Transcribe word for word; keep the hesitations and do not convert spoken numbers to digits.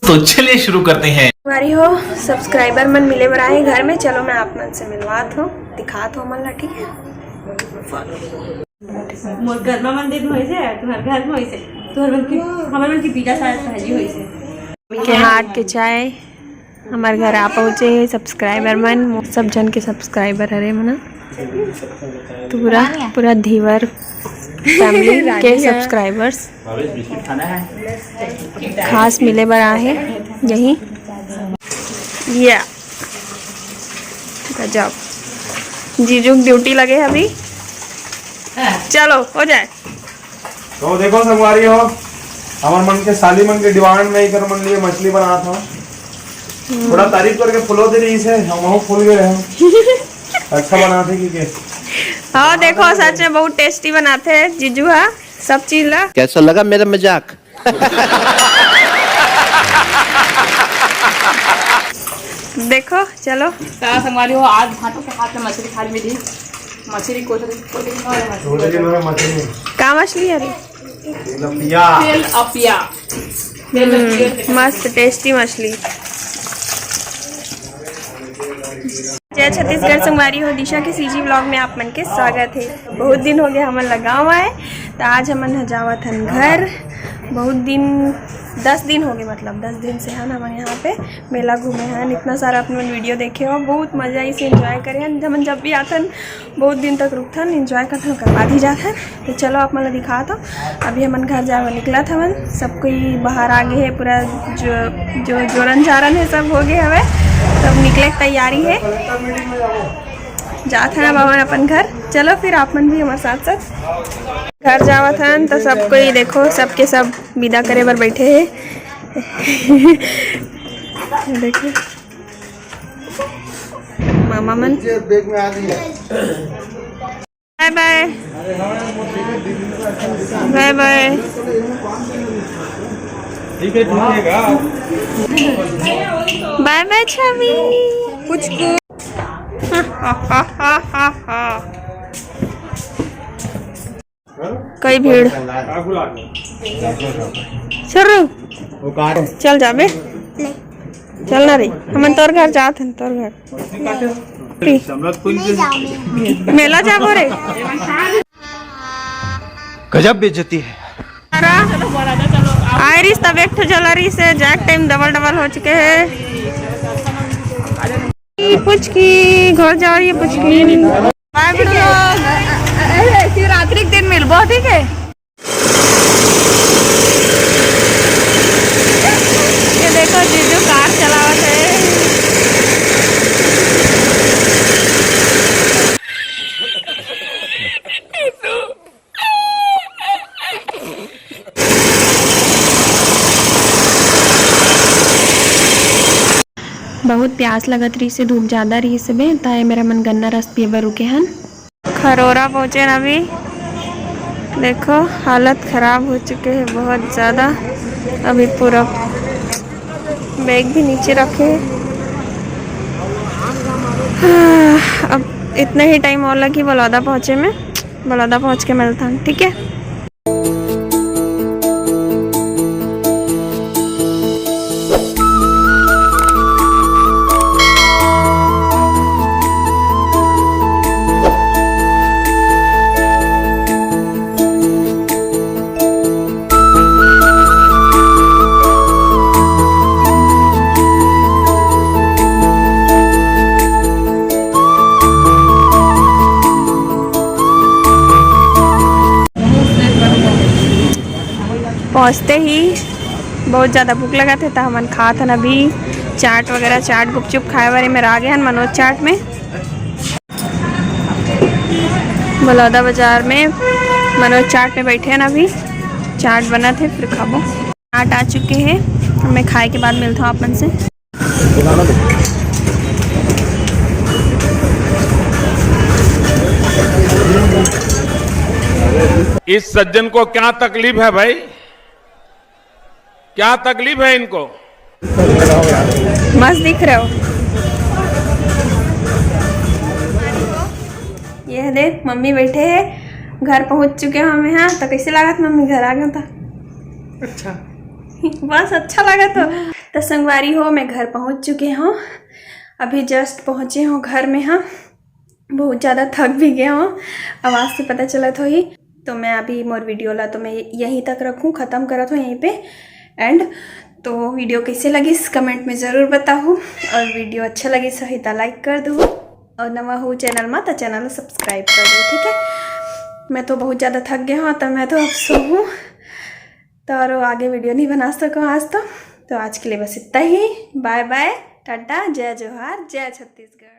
तो चलिए शुरू करते हैं। हमारी हो सब्सक्राइबर मन मिले बर आए घर में। चलो, मैं आप मन से मिलवात हूँ, दिखात हूँ मन ला, ठीक है? मोर घर में मंदिर में होइसे, तुम्हारे घर में होइसे, तुम्हारे मन की, हमारे मन की पीजा शायद पहली होइसे। के हाथ के चाय हमारे घर आ पहुँचे हे सब्सक्राइबर मन, सब जन के सब्सक्राइबर हरे मना, तो पूरा पूरा धीवर फैमिली के सब्सक्राइबर्स खास मिले बर आए हे यही। या गजब, जीजू की ड्यूटी लगे हे अभी। चलो, हो जाए। तो देखो संगवारी हो, हमर मन के साली मन के डिमांड में एकर मन लिए मछली बनात हव। थोड़ा तारीफ करके फुलो दे रही से, हम फूल गए हैं। अच्छा बनाते कि के? हाँ, देखो, सच में बहुत टेस्टी बनाते हैं जीजू हा सब चीज ला। कैसा लगा मेरा मजाक? देखो, चलो। तो संगवारी हो, आज भाटो के हाथ में मछली थाली मिली। मछली कोथरी, कोथरी में मछली। कोथरी में मछली। का मछली है रे? तिलपिया। तिलपिया। हम्म, मस्त टेस्टी मछली। जय छत्तीसगढ़ संगवारी हो, दिशा के सीजी व्लॉग में आप मन के स्वागत है। बहुत दिन हो गया हमन ला गाँव आए, तो आज हमन ह जावत हन घर। बहुत दिन, दस दिन हो गए, मतलब दस दिन से हन हमन यहाँ पे मेला घूमे हन। इतना सारा अपन वीडियो देखे हो, बहुत मजा आई से एंजॉय करे हन। हमन जब भी आथन बहुत दिन तक रुकथन, एंजॉय करथन, ओकर बाद ही जाथन। तो चलो, आप मन ला दिखात हव। अभी हमन घर जाए बर निकलत हवन, सब कोई बाहर आ गए है, पूरा जो जो जोरन झारन है सब हो गए हवे, सब निकले के तैयारी है। जात हन अब हमन अपन घर। चलो फिर आप मन भी हमारे साथ साथ घर जावत हन। तो सब कोई देखो, सबके सब विदा करे बर बैठे है। देखो मामा मन। बैग में आ गई है। बाय बाय। बाय बाय। ठीक है, ठीक है। बाय बाय छवि। कुछ को। कई भीड़। शुरू। चल जाबे। चल ना रे, हमन तोर घर जात हन, तोर घर। मेला जाबो रे। गजब बेइज्जती है। आय रिस तब एक ठो जला रिस है, जाए टाइम डबल डबल हो चुके हैं। ई पुचकी घर जा रही है, पुचकी। बाय बेटा। शिवरात्रि के दिन मिलबो, ठीक है? ये देखो जीजू कार चलावत है। बहुत प्यास लगत रहिस हे, धूप ज्यादा रहिस हे बे, ताय मेरा मन गन्ना रस पिए बर रुके हन। खरोरा पहुँचे न अभी, देखो हालत खराब हो चुके हैं बहुत ज़्यादा। अभी पूरा बैग भी नीचे रखे हैं। अब इतना ही टाइम और लगी बलौदा पहुँचे में। बलौदा पहुँच के मिलता हूँ, ठीक है। पहुँचते ही बहुत ज़्यादा भूख लगत हे, त हमन खात हन अभी चाट वगैरह, चाट गुपचुप खाए बर एमेर आ गे हन मनोज चाट में। बलौदा बाजार में मनोज चाट में बैठे हन अभी, चाट बनत हे फिर खाबो। चाट आ चुके हे, मैं खाए के बाद मिलता हूँ आप मन से। इस सज्जन को क्या तकलीफ है भाई, क्या तकलीफ है इनको? मस्त दिख रहे हो। ये है दे, मम्मी बैठे हैं, घर पहुंच चुके हैं हम यहाँ। तो कैसे लागत मम्मी, घर आ गए तो? अच्छा। बस अच्छा लगा तो। तो संगवारी हो, मैं घर पहुँच चुके हूँ, अभी जस्ट पहुँचे हूँ घर में। हाँ, बहुत ज़्यादा थक भी गया हूँ, आवाज़ से पता चलत होही। तो मैं अभी मोर वीडियो ला तो मैं यहीं तक रखूँ, ख़त्म करत हूँ यहीं पे एंड। तो वीडियो कैसे लगिस कमेंट में ज़रूर बताहू, और वीडियो अच्छा लगिस होही तो लाइक कर दू, और नवा हो चैनल में तो चैनल सब्सक्राइब कर दू, ठीक है। मैं तो बहुत ज़्यादा थक गया हूँ, तो मैं तो अब सोहूँ, तो और आगे वीडियो नहीं बना सकूँ आज तो। तो आज के लिए बस इतना ही, बाय बाय, टाटा, जय जोहार, जय छत्तीसगढ़।